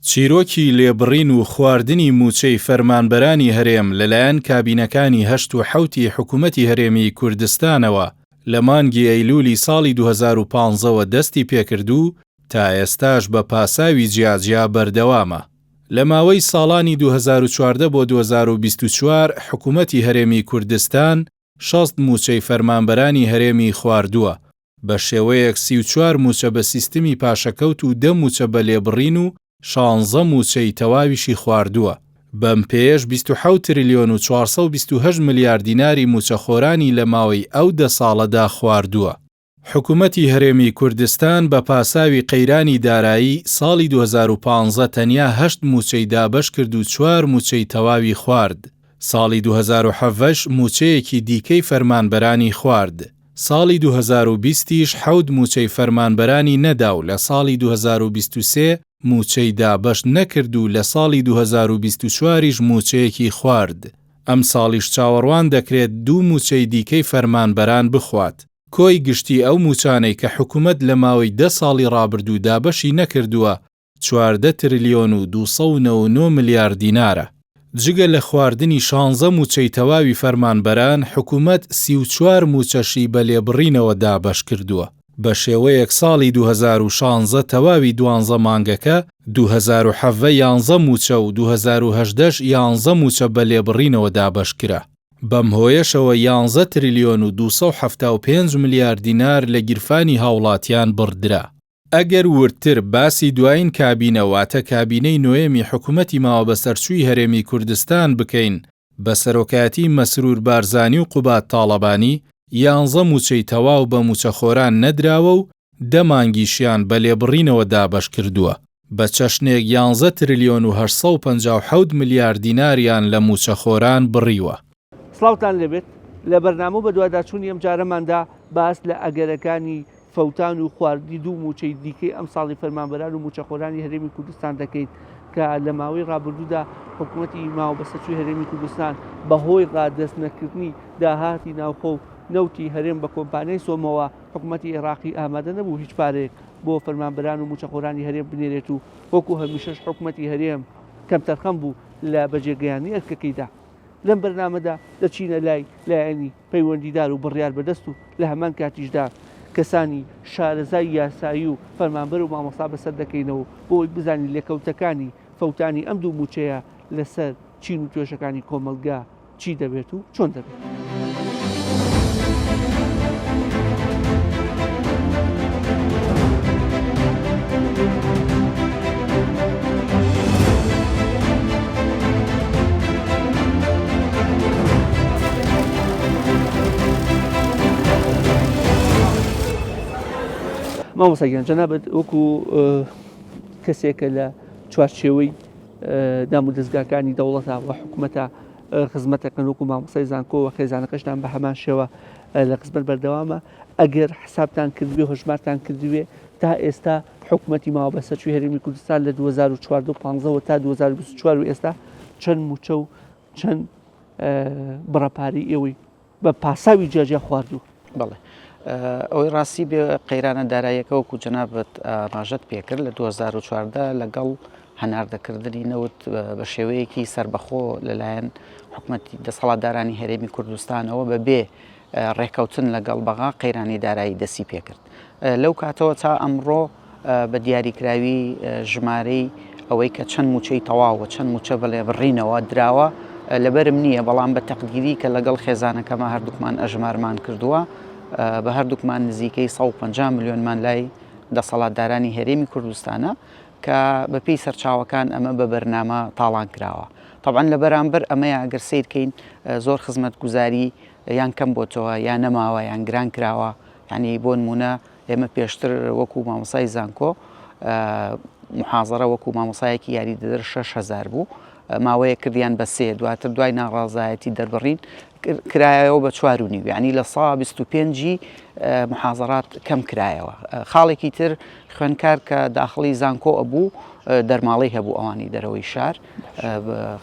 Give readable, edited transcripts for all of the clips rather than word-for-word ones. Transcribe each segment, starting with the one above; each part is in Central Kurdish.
چیرۆکی لێبڕین و خواردنی مووچەی فەرمانبەرانی هەرێم لەلایەن کابینەکانی هەشت و حەوتی حکومەتی هەرێمی کوردستانەوە لە مانگی ئەیلولی ساڵی 2015 وە دەستی پێکرد و تا ئێستاش بە پاساوی جیاجیا بەردەوامە. لە ماوەی ساڵانی 2014 بۆ 2024 حکومەتی هەرێمی کوردستان 60 مووچەی فەرمانبەرانی هەرێمی خواردووە، بە شێوەیەک 34 مووچە بە سیستمی پاشەکەوت و دە مووچە بە لێبڕین و شانزە مووچەی تەواویشی خواردووە، بەم پێیەش 27 ترلیۆن و 428 ملیار دیناری مووچەخۆرانی لە ماوەی ئەو دە ساڵەدا خواردووە. حکومەتی هەرێمی کوردستان بە پاساوی قەیرانی دارایی، ساڵی 2015 تەنیا هەشت مووچەی دابەشکرد و چوار مووچەی تەواوی خوارد، ساڵی 2017 ش مووچەیەکی دیکەی فەرمانبەرانی خوارد، ساڵی 2020 یش حەوت مووچەی فەرمانبەرانی نەدا و لە ساڵی 2023 مووچەی دابەش نەکرد و لە ساڵی 2024 یش مووچەیەکی خوارد، ئەمساڵیش چاوەڕوان دەکرێت دوو مووچەی دیکەی فەرمانبەران بخوات. کۆی گشتی ئەو مووچانەی کە حکومەت لە ماوەی دە ساڵی ڕابردوو دابەشی نەکردووە 14 ترلیۆن و 299 ملیار دینارە. جگە لە خواردنی شانزە مووچەی تەواوی فەرمانبەران، حکومەت 34 مووچەشی بە لێبڕینەوە دابەش کردووە. بە شێوەیەک ساڵی 2016 تەواوی دوانزە مانگەکە، 2017 یانزە مووچە و 2018 ش یانزە مووچە بە لێبڕینەوە دابەش کرا. بەم هۆیەشەوە یانزە ترلیۆن و 275 ملیار دینار لە گیرفانی هاوڵاتیان بڕدرا. ئەگەر وردتر باسی دوایین کابینە واتە کابینەی نۆیەمی حکومەتی ماوەبەسەرچووی هەرێمی کوردستان بکەین بە سەرۆکایەتی مەسرور بارزانی و قوباد تاڵەبانی، یانزە مووچەی تەواو بە مووچەخۆران نەدراوە و دە مانگیشیان بە لێبڕینەوە دابەش کردووە، بە چەشنێک یانزە ترلیۆن و 857 ملیار دیناریان لە مووچەخۆران بڕیوە. سڵاوتان لێبێت، لە بەرنامە و بەدواداچوونی ئەمجارەماندا باس لە ئەگەرەکانی فەوتان و خواردنی دوو مووچەی دیکەی ئەمساڵی فەرمانبەران و مووچەخۆرانی هەرێمی کوردستان دەکەین کە لە ماوەی ڕابردوودا حکوومەتی ماوەبەسەرچووی هەرێمی کوردستان بەهۆی ڕادەست نەکردنی داهاتی ناوخۆ و نەوتی هەرێم بە کۆمپانیای سۆمۆوە حکوومەتی عێراقی ئامادە نەبوو هیچ پارەیەک بۆ فەرمانبەران و مووچەخۆرانی هەرێم بنێرێت و وەکو هەمیشەش حکوومەتی هەرێم کەمتەرخەم بوو لە بەجێگەیاندنی ئەرکەکەیدا. لەم بەرنامەدا دەچینە لای لایەنی پەیوەندیدار و بڕیار بەدەست و لە هەمان کاتیشدا کەسانی شارەزای یاسایی و فەرمانبەر و مامۆستا بەسەر دەکەینەوە بۆ ئەوەی بزانین لێکەوتەکانی فەوتانی ئەم دوو مووچەیە لەسەر چین و توێژەکانی کۆمەڵگا چی دەبێت و چۆن دەبێت. مامۆستا گیان جەنابت وەکو کەسێکە لە چوارچێوەی دام و دەستگاکانی دەوڵەتە و حکوومەتە خزمەتەکەن وەکو مامۆستای زانکۆ و خێزانەکەشتان بە هەمان شێوە لە خزمەت بەردەوامە ئەگەر حسابتان کردبێ هەژمارتان کردبێ تا ئێستا حکومەتی ماوە بەسەرچووی هەرێمی کوردستان لە 2014 و 15 وە تا 2024 و ئێستا چەند موچە و چەند بڕە پارەی ئێوەی بە پاساوی جیاجیا خواردووە؟ بەڵێ ئەوەی ڕاستی بێ قەیرانە داراییەکە وەکو جەنابت ڕاژەت پێکرد لە 2014 لەگەڵ هەناردەکردنی نەوت بە شێوەیەکی سربەخۆ لەلایەن حکومەتی دەسەڵاتدارانی هەرێمی کوردستانەوە بەبێ ڕێکەوتن لەگەڵ بەغا قەیرانی دارایی دەسی پێکرد لەو کاتەوە تا ئەمڕۆ بە دیاریکراوی ژمارەی ئەوەی کە چەند موچەی تەواوە چەند موچە بەڵێ بڕینەوە دراوە لەبەرم نییە بەڵام بە تەقدیری کە لەگەڵ خێزانەکەمە هەردووکمان ئەژمارمان کردووە بە هەردووکمان نزیکەی 150 ملیۆنمان لای دەسەڵاتدارانی هەرێمی کوردستانە کە بەپێی سەرچاوەکان ئەمە بە بەرنامە تاڵان کراوە طبعا لە بەرامبەر ئەمەیە ئەگەر سیرکەین زۆر خزمەتگوزاری یان کەم بۆتەوە یا نەماوە یان گران کراوە یعنی بۆ نمونە ئێمە پێشتر وەکو مامۆسای زانکۆ محازەرە وەکو مامۆسایەکی یاریدەدەر 6000 بوو ماوەیە کردیان بە سێ دواتر دوای ناڕازایەتی دەربڕین کرایەوە بە چوار و نیو یعنی لە سا 25 محازەرات کەم کرایەوە خاڵێکی تر خوێنکار کە داخڵی زانکۆ ئەبوو دەرماڵەی هەبوو ئەوانی دەرەوەی شار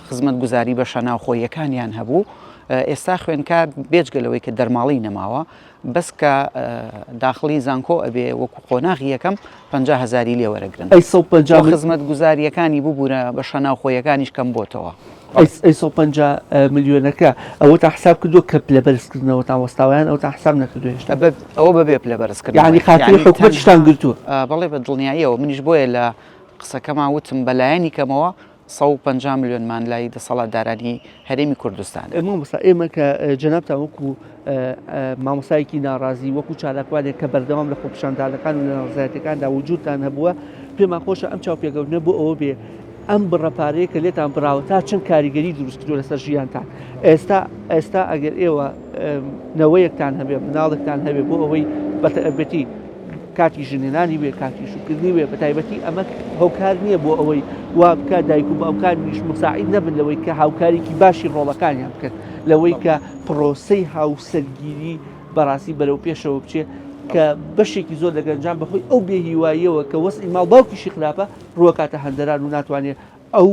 خزمەت گوزاری بەشە ناوخۆیەکانیان هەبوو. ئێستا خوێندکار بێجگە لەوەی کە دەرماڵەی نەماوە بەس کە داخڵی زانکۆ ئەبێ وەکو قۆناغی یەکەم 50 هەزاری لێ وەرەگرن. ئەی 150 بۆ خزمەتگوزارییەکانی ببورە بەشە ناوخۆیەکانیش کەم بۆتەوە. ئەی 150 ملیۆنەکە ئەوەتان حساب کردووە کە پلە بەرزکردنەوەتان وەستاوە یان ئەوەتان حساب نەکردووە هێشتا؟ ئەوە بەبێ پلە بەرزکردنەوە. یانی خاتری حکومەتیشتان گرتووە؟ بەڵێ بە دڵنیاییەوە منیش بۆیە لە قسەکەما وتم بەلایەنی کەمەوە 150 ملیۆنمان لای دەسەڵاتدارانی هەرێمی کوردستانە. مامۆستا ئێمە کە جەنابتان وەکو مامۆستایەکی ناڕازی وەکو چالاکوانێک کە بەردەوام لە خۆپیشاندانەکان و لە ناڕەزایەتیەکاندا وجودتان هەبووە پێمان خۆشە ئەم چاوپێکەوتنە بۆ ئەوە بێ ئەم بڕە پارەیە کە لێتان بڕاوە تا چەند کاریگەری دروست کردووە لەسەر ژیانتان ئێستا ئێستا ئەگەر ئێوە نەوەیەکتان هەبێ مناڵێکتان هەبێ بۆ ئەوەی بەتەبەتی کاتی ژنهێنانی بێ کاتی شوکردنی بێ بەتایبەتی ئەمە هۆکار نییە بۆ ئەوەی وا بکە دایک و باوکانیش مساعید نەبن لەوەی کە هاوکاریکی باشی ڕۆڵەکانیان بکەن لەوەی کە پرۆسەی هاوسەرگیری بەڕاستی بەرەو پێشەوە بچێ کە بەشێکی زۆر لە گەنجان بەهۆی ئەو بێهیواییەوە کە وەزعی ماڵ باوکیشی خراپە ڕووەکاتە هەندەران و ناتوانێت ئەو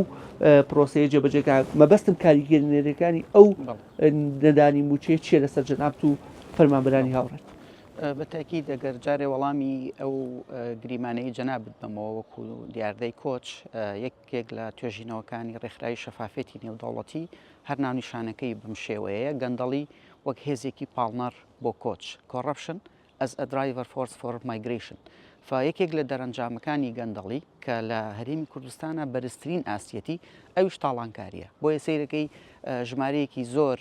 پرۆسەیە جێبەجێ کات مەبەستم کاریگەریەکانی ئەو نەدانی مووچەیە چییە لەسەر جەنابت و فەرمانبەرانی هاوڕێت؟ بە تەئکید ئەگەر جارێ وەڵامی ئەو گریمانەی جەنابت بەمەوە وەکو دیاردەی کۆچ یەکێک لە توێژینەوەکانی ڕێکخراوی شەفافێتی نێودەوڵەتی هەر ناونیشانەکەی بەم شێوەیەیە گەندەڵی وەک هێزێکی پاڵنەر بۆ کۆچ Corruption as a Driver Force for Migration فە یەکێک لە دەرەنجامەکانی گەندەڵی کە لە هەرێمی کوردستانە بەرزترین ئاستیەتی ئەویش تاڵانکاریە بۆیە سەیرەکەی ژمارەیەکی زۆر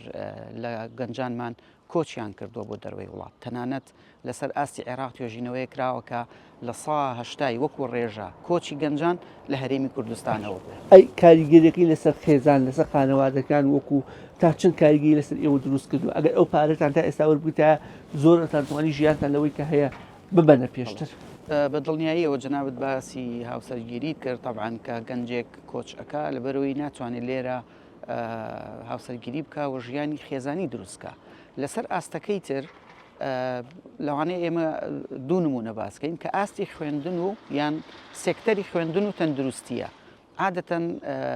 لە گەنجانمان کۆچیان کردووە بۆ دەرەوەی وڵات، تەنانەت لەسەر ئاستی عێراق توێژینەوەیەک کراوە کە لە سا هەشتای وەکو ڕێژە کۆچی گەنجان لە هەرێمی کوردستانەوە بووە. ئەی کاریگەریەکەی لەسەر خێزان، لەسەر خانەوادەکان وەکو تا چەند کاریگەری لەسەر ئێوە دروست کردووە؟ ئەگەر ئەو پارەتان تا ئێستا وەربگرتایە زۆر ئەتانتوانی ژیانتان لەوەی کە هەیە ببەنە پێشتر. بە دڵنیاییەوە جەنابت باسی هاوسەرگیریت کرد، تەبعەن کە گەنجێک کۆچ ئەکا لەبەرئەوەی ناتوانێت لێرە هاوسەرگیری بکا و ژیانی خێزانی دروست کا لەسەر ئاستەکەی تر لەوانەیە ئێمە دوو نمونە باسکەین کە ئاستی خوێندن و یان سێکتەری خوێندن و تەندروستیە عادەتەن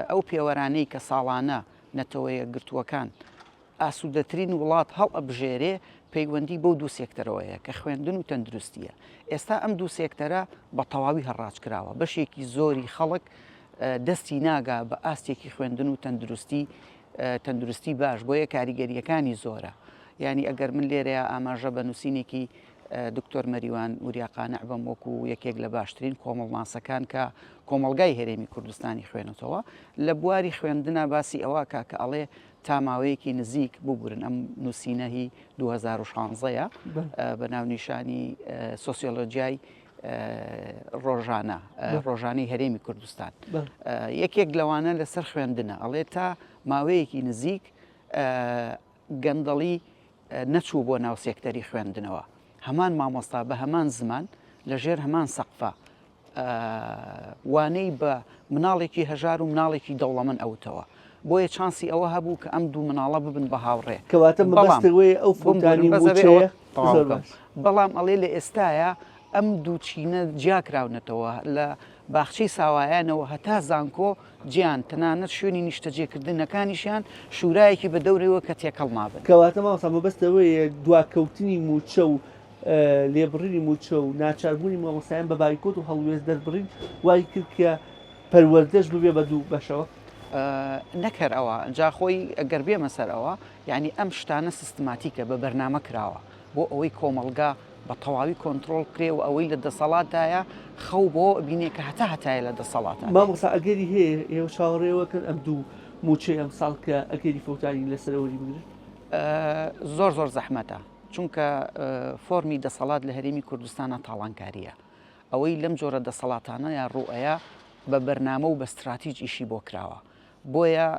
ئەو پێوەرانەی کە ساڵانە نەتەوەیە گرتووەکان ئاسوودەترین وڵات هەڵ ئەبژێرێ پەیوەندی بەو دوو سێکتەرەوەیە کە خوێندن و تەندروستیە ئێستا ئەم دوو سێکتەرە بە تەواوی هەڕاج کراوە بەشێکی زۆری خەڵک دەستی ناگا بە ئاستێکی خوێندن و تەندروستی تەندروستی باش بۆیە کاریگەریەکانی زۆرە یعنی ئەگەر من لێرەیە ئاماژە بە نووسینێکی دکتۆر مەریوان وریا قانع بەم وەکو یەکێک لە باشترین کۆمەڵناسەکان کە کۆمەڵگای هەرێمی کوردستانی خوێنەتەوە لە بواری خوێندنا باسی ئەوە کا کە ئەڵێ تا ماوەیەکی نزیک ببورن ئەم نووسینە هی 2016 بە ناونیشانی سۆسیۆلۆجیای ڕۆژانە ڕۆژانەی هەرێمی کوردستان یەکێک لەوانە لەسەر خوێندنە ئەڵێ تا ماوەیەکی نزیک گەندەڵی نەچوو بۆ ناو سێکتەری خوێندنەوە هەمان مامۆستا بە هەمان زمان لە ژێر هەمان سەقفە وانەی بە مناڵێکی هەژار و مناڵێکی دەوڵەمەند ئەوتەوە بۆیە چانسی ئەوە هەبوو کە ئەم دوو مناڵە ببن بە هاوڕێ. کەواتە مەبەستت ئەوەیە ئەو فەوتانی مووچەیە زۆر باش. بەڵام ئەڵێ لە ئێستایا ئەم دوو چینە جیا کراونەتەوە لە باخچەی ساوایانەوە هەتا زانکۆ جیان تەنانەت شوێنی نیشتەجێکردنەکانیشیان شورایەکی بە دەورەوە کە تێکەڵ نابن. کەواتە مامۆستا مەبەست ئەوەیە دواکەوتنی مووچە و لێبڕینی مووچە و ناچاربوونی مامۆستایان بە بایکۆت و هەڵوێست دەربڕین وای کرد کە پەروەردەش ببێ بە دوو بەشەوە؟ نەک هەر ئەوە، جا خۆی گەر بێمە سەر ئەوە، یانی ئەم شتانە سیستماتیکە، بە بەرنامە کراوە بۆ ئەوەی کۆمەڵگا بە تەواوی کۆنترۆڵ بکرێ و ئەوەی لە دەسەڵاتدایە خەو بەوە ئەبینێ کە هەتا هەتایە لە دەسەڵاتا بێ. مامۆستا ئەگەری هەیە ئێوە چاوەڕێ ئەوە کەن ئەم دوو مووچەی ئەمساڵ کە ئەگەری فەوتانی لەسەرە وەریبگرن؟ زۆر زۆر زەحمەتە، چونکە فۆرمی دەسەڵات لە هەرێمی کوردستانا تاڵانکارییە. ئەوەی لەم جۆرە دەسەڵاتانەیا ڕووئەیا بە بەرنامە و بە ستراتیج ئیشی بۆ کراوە. بۆیە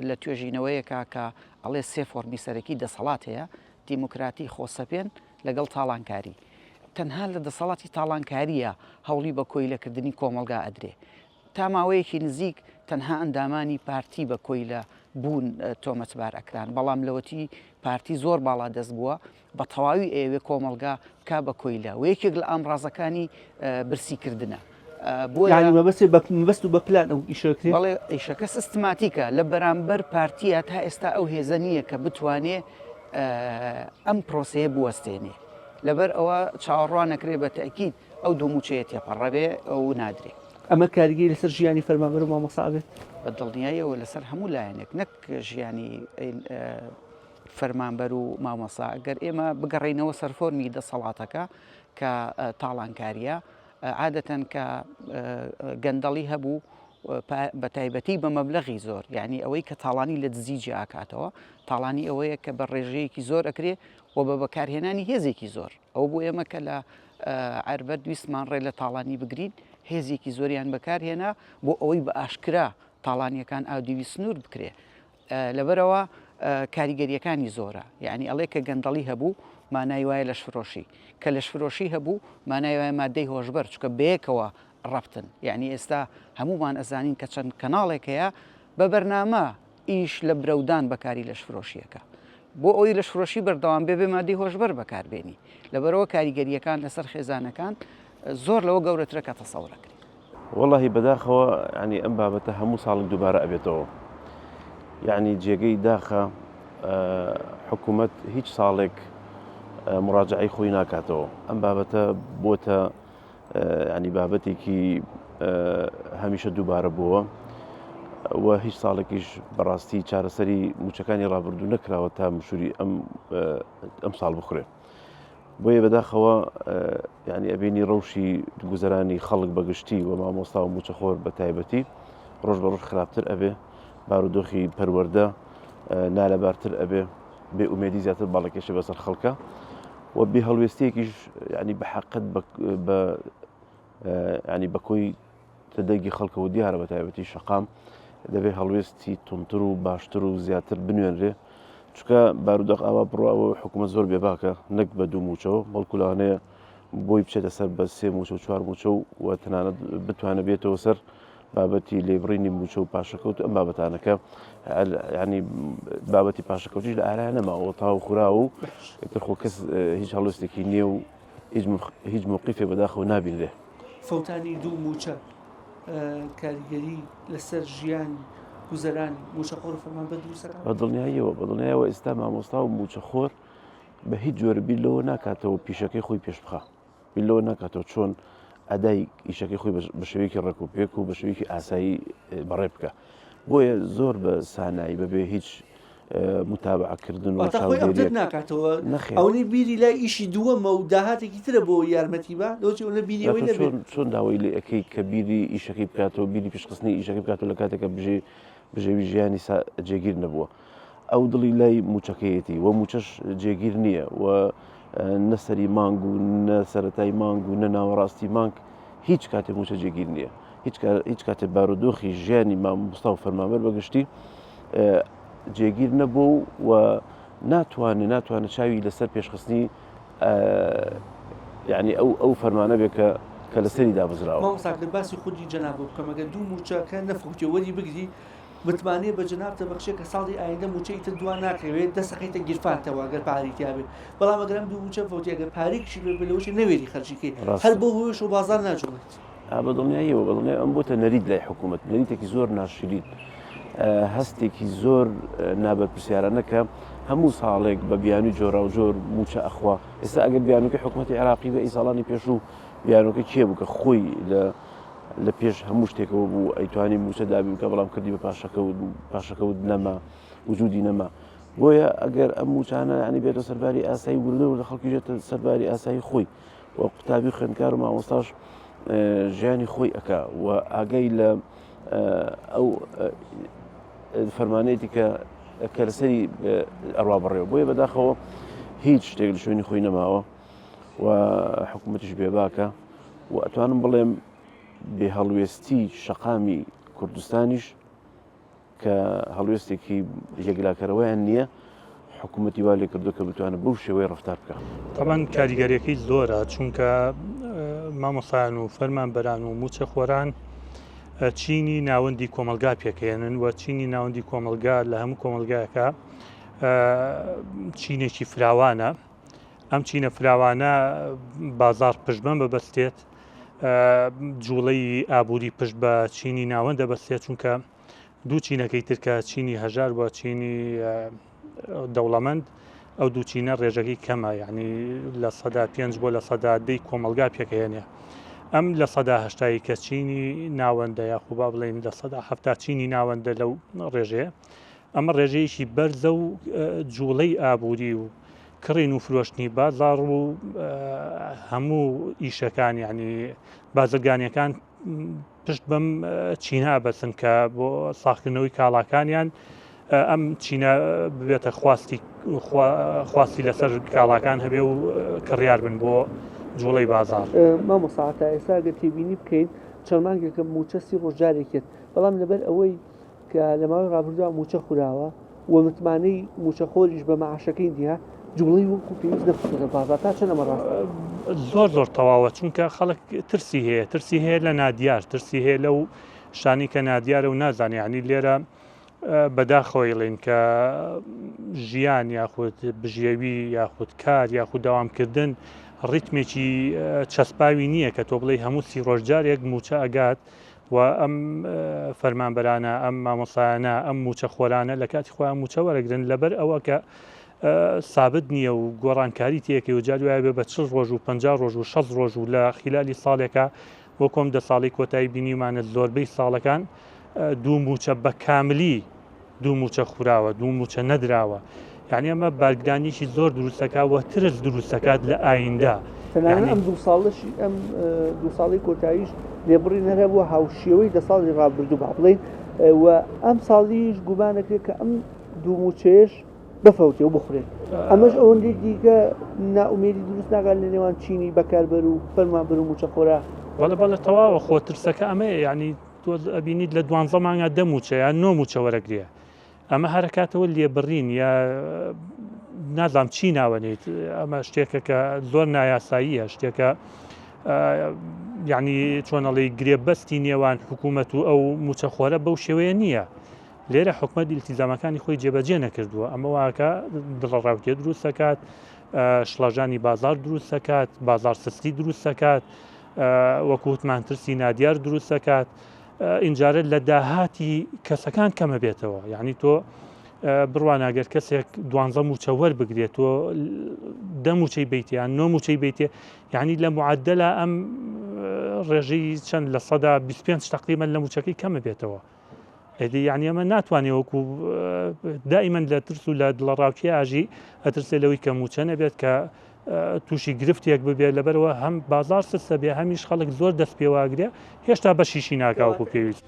لە توێژینەوەیەکا کە ئەڵێ سێ فۆرمی سەرەکی دەسەڵات هەیە، دیموکراتی، خۆسەپێن لەگەڵ تاڵانکاری. تەنها لە دەسەڵاتی تاڵانکارییە هەوڵی بە کۆیلەکردنی کۆمەڵگا ئەدرێ. تا ماوەیەکی نزیک تەنها ئەندامانی پارتی بە کۆیلە بوون تۆمەتبار ئەکران، بەڵام لەوەتی پارتی زۆر باڵادەست بووە بە تەواوی ئەیەوێ کۆمەڵگا بکا بە کۆیلە و یەکێک لە ئامڕازەکانی برسیکردنە. بۆیە یانی مەبەست بە مەبەست و بە پلان ئەو ئیشە کرێ؟ بەڵێ ئیشەکە سیستماتیکە لە بەرامبەر پارتیە تا ئێستا ئەو هێزە نییە کە بتوانێ ئەم پرۆسەیە بوەستێنێ لەبەر ئەوە چاوەڕوان نەکرێ بە تەئکید ئەو دوو مووچەیە تێپەڕەبێ و نادرێ. ئەمە کاریگەری لەسەر ژیانی فەرمانبەر و مامۆستا ئەبێت؟ بە دڵنیاییەوە لەسەر هەموو لایەنێک نەک ژیانی فەرمانبەر و مامۆستا گەر ئێمە بگەڕێینەوە سەر فۆرمی دەسەڵاتەکە کە تاڵانکارییە عادەتەن کە گەندەڵی هەبوو بە تایبەتی بە مەبلەغی زۆر یعنی ئەوەی کە تاڵانی لە دزی جیاکاتەوە تاڵانی ئەوەیە کە بە ڕێژەیەکی زۆر ئەکرێ و بە بەکارهێنانی هێزێکی زۆر ئەو بۆ ئێمە کە لە عربەت ویستمان ڕێ لە تاڵانی بگرین هێزێکی زۆریان بەکارهێنا بۆ ئەوەی بە ئاشکرا تاڵانیەکان ئاودیوی سنوور بکرێ لەبەرئەوە کاریگەریەکانی زۆرە یعنی ئەڵێ کە گەندەڵی هەبوو مانای وایە لەشفرۆشی کە لەشفرۆشی هەبوو مانای وایە مادەی هۆشبەر چکە بەیەکەوە ڕەبتن یعنی ئێستا هەمومان ئەزانین کە چەند کەناڵێک هەیە بە بەرنامە ئیش لە برەودان بەکاری لەشفرۆشیەکە بۆ ئەوی لەشفرۆشی بەردەوام بێ بێ مادەی هۆشبەر بەکاربێنی لەبەرەوە کاریگەریەکان لەسەر خێزانەکان زۆر لەوە گەورەترە کە تەسەورەکرێت. وەڵاهی بەداخەوە یانی ئەم بابەتە هەموو ساڵێک دووبارە ئەبێتەوە یعنی جێگەی داخە حکوومەت هیچ ساڵێک مراجعی خۆی ناکاتەوە ئەم بابەتە بۆتە ینی بابەتێکی هەمیشە دووبارە بووە و هیچ ساڵێکیش بەڕاستی چارەسەری موچەکانی ڕابردوو نەکراوە تا مشوری ئەم ئەم ساڵ بخورێت. بۆیە بەداخەوە یعنی ئەبینی ڕەوشی گوزەرانی خەڵک بەگشتی و مامۆستا و موچەخۆر بە تایبەتی ڕۆژ بە ڕۆژ خراپتر ئەبێ بارودۆخی پەروەردە نالەبارتر ئەبێ بێ ئومێدی زیاتر باڵەکێشە بەسەر خەڵکە و بێ هەڵوێستیەکیش ینی بە حەقت بە ینی بە کۆی دەنگی خەڵکەوە دیارە بە تایبەتی شەقام دەبێ هەڵوێستی توندتر و باشتر و زیاتر بنوێنرێ چونکە بارودۆخ ئاوا بڕواوە حکوومەت زۆر بێباکە نەک بە دوو مووچەوە بەڵکو لەوانەیە بۆی بچێتە سەر بە سێ مووچە و چوار مووچە و تەنانەت بتوانێت بێتەوە سەر بابەتی لێبڕینی مووچە و پاشەکەوت ئەم بابەتانەکە ینی بابەتی پاشەکەوتیش لە ئارا نەماوە تاو خورا و ئیتر خۆ کەس هیچ هەڵوێستێکی نییە و هیچ موقیفێ بەداخەوە نابینرێ. فەوتانی دوو مووچە کاریگەری لەسەر ژیانی گوزەرانی مووچەخۆر و فەرمانبەر دروست دەکات؟ بە دڵنیاییەوە، بە دڵنیایەوە ئێستا مامۆستا و مووچەخۆر بە هیچ جۆرە بیر لەوە ناکاتەوە پیشەکەی خۆی پێش بخا، بیر لەوە ناکاتەوە چۆن ئەدای ئیشەکەی خۆی بە شێوەیەکی ڕێک و پێک و بە شێوەیەکی ئاسایی بەڕێ بکا. بۆیە زۆر بە سانایی بەبێ هیچ متابعەکردن و واتە خۆی update چاودێریەک ناکاتەوە نەخێر ئەوەی بیری لای ئیشی دووەمە و داهاتێکی ترە بۆ یارمەتی با لەوەچی ئەوەنە بیری جا ئەوەی تۆ نەبێت چۆن چۆن داوای لێ ئەکەی کە بیری ئیشەکەی بکاتەوە بیری پیشخستنی ئیشەکەی بکاتەوە لە کاتێکە بژێ بژێوی ژیانی سا جێگیر نەبووە ئەو دڵی لای موچەکەیەتی و موچەش جێگیر نییە و نە سەری مانگ و نە سەرەتای مانگ و نە ناوەڕاستی مانگ هیچ کاتێک موچە جێگیر نییە هیچ هیچ کاتێک بارودۆخی ژیانی مامۆستا و فەرمانبەر بەگشتی جێگیر نەبوو و ناتوانێت ناتوانێت چاوی لەسەر پێشخستنی یعنی ئەو ئەو فەرمانە بێ کە کە لەسەری دابزراوە. مامۆستا گەر باسی خودی جەنابت بکەم ئەگەر دوو مووچەکە نەفەوتێ وەری بگری متمانەیە بە جەنابتە بەخشێ کە ساڵی ئایندە مووچەی تر دوا ناکەوێت دەست ئەخەیتە گیرفانتەوە گەر پارەی تیا بێ بەڵام ئەگەر ئەم دوو مووچە بفەوتێ ئەگەر پارەیەکیشی پێ بێ لەوەچێ نەوێری خەرجی کەی هەر ڕاستە. بەو هۆیەشەوە بازاڕ ناجوڵێت. ئا بە دڵنیاییەوە بە دڵنیای ئەم بۆتە نەریت لای حکوومەت نەریتێکی زۆر ناشرین هەستێکی زۆر نابەرپرسیارانە کە هەموو ساڵێک بە بیانوی جۆراوجۆر مووچە ئەخوا ئێستا ئەگەر بیانوکەی حکوومەتی عێراقی بە ئی ساڵانی پێشوو بیانوکە کێ بوو کە خۆی لە لە پێش هەموو شتێکەوە بوو ئەیتوانی مووچە دابین بکە بەڵام کردی بە پاشەکەوت پاشەکەوت نەما وجودی نەما بۆیە ئەگەر ئەم مووچانە ینی بێتە سەرباری ئاسایی وردە وردە خەڵکی ژێتە سەرباری ئاسایی خۆی و قوتابی خوێندکار و مامۆستاش ژیانی خۆی ئەکا و ئاگای لە ئەو فەرمانەیەتی کە کە لەسەری ئەڕوا بڕێوە بۆیە بەداخەوە هیچ شتێک لە شوێنی خۆی نەماوە و حکوومەتیش بێباکە و ئەتوانم بڵێم بێ هەڵوێستی شەقامی کوردستانیش کە هەڵوێستێکی یەکلاکەرەوەیان نییە، حکوومەتی وا لێکردووە کە بتوانێت بەو شێوەیە ڕەفتار بکا. تەبعەن کاریگەریەکەی زۆرە چونکە مامۆستایان و فەرمانبەران و موچەخۆران چینی ناوەندی کۆمەلگا پێکەێنن و چینی ناوەندی کۆمەلگا لە هەموو کۆمەلگایەکە چینێکی فراوانە ئەم چینە فراوانە بازار پشتبەم بەبەستێت. جوڵەی ئابووری پشت بە چینی ناوەندە بەستێ چونکە دوو چینەکەی تر کە چینی هەژار بە چینی دەوڵەمەند ئەو دوو چینە ڕێژەکەی کەمە یعنی 5% بۆ 10% کۆمەلگا پێکهێنێ ئەم 80% کە چینی ناوەندە یاخو با بڵێین 70% چینی ناوەندە لەو ڕێژەیە ئەمە ڕێژەیەکی بەرزە و جوڵەی ئابووری و کڕین و فرۆشتنی بازاڕ و هەموو ئیشەکان یعنی بازرگانیەکان پشت بەم چینە ئەبەسن کە بۆ ساخکردنەوەی کاڵاکانیان ئەم چینە ببێتە خواستی خواستی لەسەر کاڵاکان هەبێ و کڕیار بن بۆ جوڵەی بازار. مامۆستا تا ئێستا گەر تێبینی بکەین چەند مانگێکە مووچە سی ڕۆژ جارێکێت بەڵام لەبەر ئەوەی کە لە ماوەی ڕابردووە مووچە خوراوە و متمانەی مووچەخۆریش بە مەعاشەکەی نییە، جووڵەی وەکو پێویست نەخستۆتە بازاڕ، تا چەند ئەمە ڕاستە؟ زۆر زۆر تەواوە، چونکە خەڵک ترسی هەیە، ترسی هەیە لە نادیار، ترسی هەیە لەو شتانەی کە نادیارە و نازانێ، یانی لێرە بەداخەوە ئەیڵێین کە ژیان یاخود بژێوی یاخود کار یاخود دەوامکردن ڕیتمێکی چەسپاوی نییە کە تۆ بڵێی هەموو سی ڕۆژ جارێک مووچە ئەگات و ئەم فەرمانبەرانە، ئەم مامۆستایانە، ئەم مووچەخۆرانە لە کاتی خۆیان مووچە وەرەگرن، لەبەر ئەوە کە سابت نییە و گۆڕانکاری تێکەی و جار وایە بێ بە 40 ڕۆژ و 50 ڕۆژ و 60 ڕۆژ و لە خیلالی ساڵێکا وەکو ئەم دە ساڵەی کۆتایی بینیومانە زۆربەی ساڵەکان دوو مووچە بە کاملی دوو مووچە خوراوە، دوو مووچە نەدراوە. یانی ئەمە بارگرانیی زۆر دروست دەکات و ترس دروست دەکات لە ئایندە. تەنانەت ئەم دوو ساڵەشی ئەم دوو ساڵەی کۆتاییش لێبڕین هەر هەبووە هاوشێوەی دە ساڵی ڕابردوو با بڵێین و ئەم ساڵیش گومان دەکرێت کە ئەم دوو مووچەیەش بفەوتێ و بخورێت. ئەمەش ئەوەندەی دیکە نائومێدی دروست ناکات لە نێوان چینی بەکاربەر و فەرمانبەر و مووچەخۆرا؟ بەڵێ بەڵێ تەواوە خۆ ترسەکە ئەمەیە یانی تۆ ئەبینیت لە دوانزە مانگا دە مووچە یان نۆ مووچە وەرەگرێ ئەمە هەرکاتەوە لێبڕین یا نازام چی ناوەنیت ئەمە شتێکە کە زۆر نایاساییە شتێکە یعنی چۆنەڵی گرێبەستی نێوان حکوومەت و ئەو موچەخۆرە بەو شێوەیە نییە لێرە حکومت ئیلتیزامەکانی خۆی جێبەجێ نەکردووە ئەمە واکە دڵەڕاوکێ دروست دەکات شڵەژانی بازار دروست دەکات بازار سستی دروست دەکات وەکو وتمان ترسی نادیار دروست دەکات ئینجارە لە داهاتی کەسەکان کەمە بێتەوە یعنی تۆ بڕواناگەر کەسێک دوانزە موچە وەربگرێت تۆ دە موچەی بیتیان نۆ موچەی بیتێ یعنی لە معدلە ئەم ڕێژەی چەند لە سەدا 25 تقریبا لە موچەکەی کەمە بێتەوە ئەدی یعنی ئەمە ناتوانێت وەکو دائیمەن لە ترس و لە دڵەڕاوکێ ئاژی ئەترسێ لەوەی کە موچە نەبێت کە تووشی گرفتێک ببێت لەبەرەوە هەم بازار سستە بێ هەمیش خەڵک زۆر دەست پێواگرێ هێشتا بەشیشی ناکاوەکو پێویست.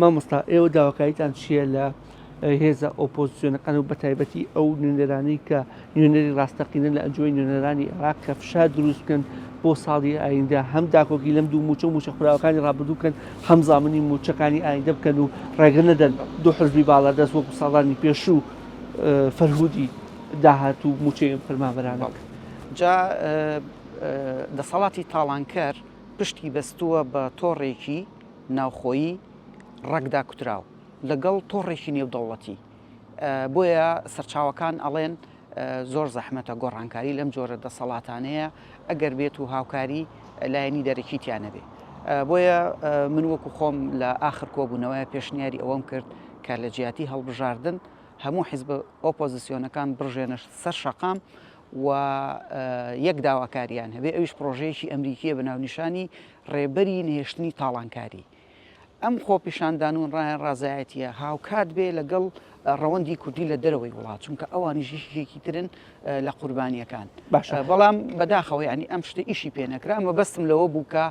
مامۆستا ئێوە داواکاریتان چییە لە هێزە ئۆپۆزسیۆنەکان و بەتایبەتی ئەو نوێنەرانەی کە نوێنەری ڕاستەقینەن لە ئەنجومەنی نوێنەرانی عێراق کە فشار دروست بکەن بۆ ساڵی ئایندە هەم داکۆکی لەم دوو مووچە و مووچە خوراوەکانی ڕابردوو بکەن هەم زامنی مووچەکانی ئایندە بکەن و ڕێگە نەدەن دوو حزبی باڵادەست وەکو ساڵانی پێشوو فەرهودی داهات و مووچەی ئەم فەرمانبەرانە بکەن. جا دەسەڵاتی تاڵانکەر پشتی بەستووە بە تۆڕێکی ناوخۆیی ڕەگداکوتراو لەگەڵ تۆڕێکی نێودەوڵەتی، بۆیە سەرچاوەکان ئەڵێن زۆر زەحمەتە گۆڕانکاری لەم جۆرە دەسەڵاتانەیە ئەگەر بێت و هاوکاری لایەنی دەرەکی تیا نەبێ. بۆیە من وەکو خۆم لە ئاخر کۆبوونەوەیە پێشنیاری ئەوەم کرد کە لە جیاتی هەڵبژاردن هەموو حیزبە ئۆپۆزیسیۆنەکان بڕژێنە سەر شەقام و یەک داواکاریان هەبێ ئەویش پرۆژەیەکی ئەمریکیە بە ناونیشانی ڕێبەری نەهێشتنی تاڵانکاری. ئەم خۆپیشاندان و ڕازایەتیە هاوکات بێ لەگەڵ ڕەوەندی کوردی لە دەرەوەی وڵات چونکە ئەوانیش یەکێکی ترن لە قوربانیەکان باشە بەڵام بەداخەوە ینی ئەم شتە ئیشی پێ نەکرا مەبەستم لەوە بوو کە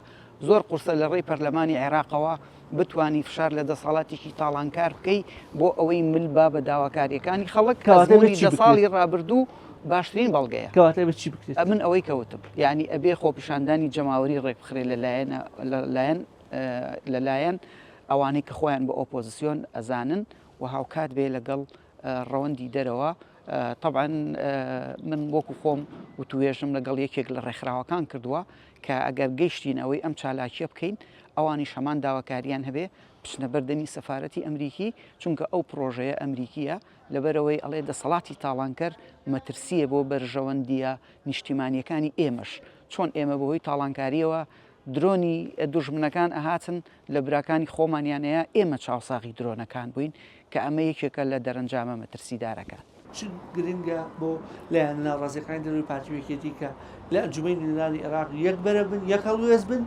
زۆر قورسە لە ڕێی پەرلەمانی عێراقەوە بتانی فشار لە دەسەڵاتێکی تاڵانکار بکەی بۆ ئەوەی مل با بە داواکاریەکانی خەڵک کەواتە ئەزموونی چی دە بکرێت؟ ساڵی ڕابردوو. باشترین بەڵگەیە. کەواتە ئەبێ چی بکرێت؟ ئەمن ئەوەی کە وتم یانی ئەبێ خۆپیشاندانی جەماوەری ڕێکبخرێ لە لایەن لە لایەن لە لایەن ئەوانەی کە خۆیان بە ئۆپۆزسیۆن ئەزانن و هاوکات بێ لەگەڵ ڕەوەندی دەرەوە تەبعەن من وەکو خۆم وتوێژم لەگەڵ یەکێک لە ڕێکخراوەکان کردووە کە ئەگەر گەیشتین ئەوەی ئەم چالاکیە بکەین ئەوانیش هەمان داواکاریان هەبێ بچنە بەردەمی سەفارەتی ئەمریکی چونکە ئەو پرۆژەیە ئەمریکیە لەبەرئەوەی ئەڵێ دەسەڵاتی تاڵانکەر مەترسییە بۆ بەرژەوەندییە نیشتیمانییەکانی ئێمەش، چۆن ئێمە بەهۆی تاڵانکارییەوە درۆنی دوژمنەکان ئەهاتن لە براکانی خۆمانیان ئەیا ئێمە چاوساغی درۆنەکان بووین کە ئەمە یەکێکە لە دەرەنجامە مەترسیدارەکان. چ گرنگە بۆ لایەنە ناڕازیەکانی دەرەوەی پارتی و یەکێتی کە لە ئەنجومەنی نوێنەرانی عێراق یەک بەرە بن، یەک هەڵوێست بن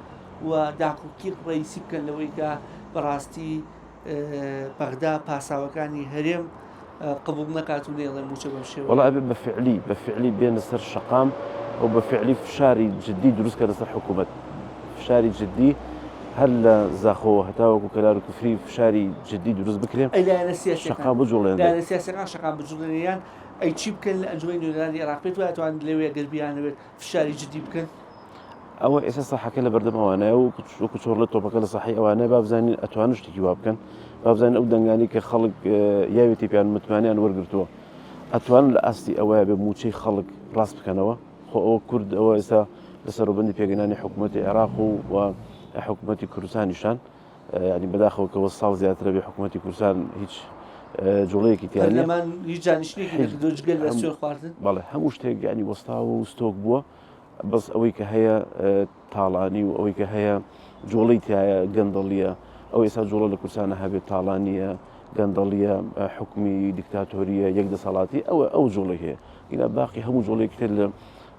و داکۆکی ڕەئیسی بکەن لەوەی کە بەڕاستی بەغدا پاساوەکانی هەرێم قبوڵ نەکات و نەیڵێ مووچە بەم شێوەیە. وەڵا ئەبێ بە فعلی بە فعلی بێنە سەر شەقام و بە فعلی فشاری جدی دروست کەنە سەر حکوومەت فشاری جدی هەر لە زاخۆوە هەتاوەکو کەلار و کفری فشاری جدی دروست بکرێ ئەی لایەنە سیاسیەکان شەقام بجوڵێنرێ. لایەنە سیاسیەکان شەقام بجوڵێنن یان ئەی چی بکەن لە ئەنجومەنی نوێنەرانی عێراق پێت وایە ئەتوانن لەوێ گەر بیانەوێت فشاری جدی بکەن؟ ئەوە ئێستا ساحەکە لە بەردەم ئەوانەیە و وەکو چۆڕلە تۆپەکە لە ساحەی ئەوانەیە با بزانین ئەتوانن شتێکی وا بکەن با بزانین ئەو دەنگانی کە خەڵک یاوێتی پێیان متمانیان وەرگرتووە ئەتوانن لە ئاستی ئەوەیە بێ موچەی خەڵک ڕاست بکەنەوە خۆ ئەوە کورد ئەوە ئێستا لە سەروبەندی پێگەنانی حکوومەتی عێراق و و حکوومەتی کوردستانیشان ینی بەداخەوە کەەوە ساڵ زیاترە بێ حکوومەتی کوردستان هیچ جوڵەیەکی تیا نییە. پەرلەمان هیچ دانیشتنێکی نەکردووە جگە لە سوێن خواردن بەڵێ هەموو شتێک ینی وەستاوە و ستۆک بووە بەس ئەوەی کە هەیە تاڵانی و ئەوەی کە هەیە جوڵەی تایە گەندەڵیە ئەو ئێستا جوڵە لە کوردستانە هەبێت تاڵانیە گەندەڵیە حکومی دیکتاتۆریە یەک دەسەڵاتی ئەوە ئەو جوڵی هەیە ئینا باقی هەموو جوڵێکی تر لە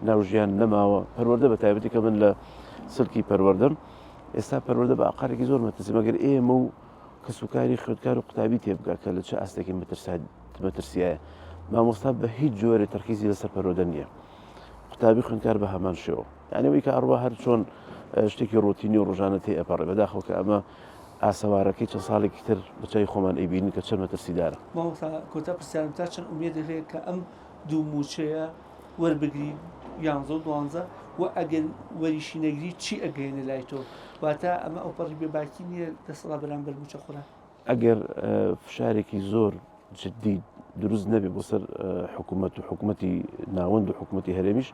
ناو ژیان نەماوە پەروەردە بە تایبەتی کە من لە سلکی پەروەردەم ئێستا پەروەردە بە ئاقارێکی زۆر مەترسی مەگەر ئێمە و کەسوکاری خوێندکار و قوتابی تێبگا کە لە چه ئاستێکی مەترسیایە مامۆستا بە هیچ جۆرێ تەرکیزی لەسەر پەروەردە نییە قوتابی خوێندکار بە هەمان شێوە یعنی ئەوەی کە ئەڕوا هەر چۆن شتێکی ڕۆتینی و ڕۆژانە تێ ئەپەڕێ بەداخەوە کە ئەمە ئاسەوارەکەی چەند ساڵێکی تر بە چاوی خۆمان ئەیبینین کە چەند مەترسیدارە. مامۆستا کۆتا پرسیارم تا چەند ئومێدت هەیە کە ئەم دوو مووچەیە وەربگری یانزە و دوانزە و ئەگەر وەریشی نەگری چی ئەگەیەنێ لای تۆ واتە ئەمە ئەوپەڕی بێباکی نییە دەسەڵات بەرامبەر مووچەخۆران؟ ئەگەر فشارێکی زۆر جدی دروست نەبێ بۆ سەر حکوومەت و حکوومەتی ناوەند و حکوومەتی هەرێمیش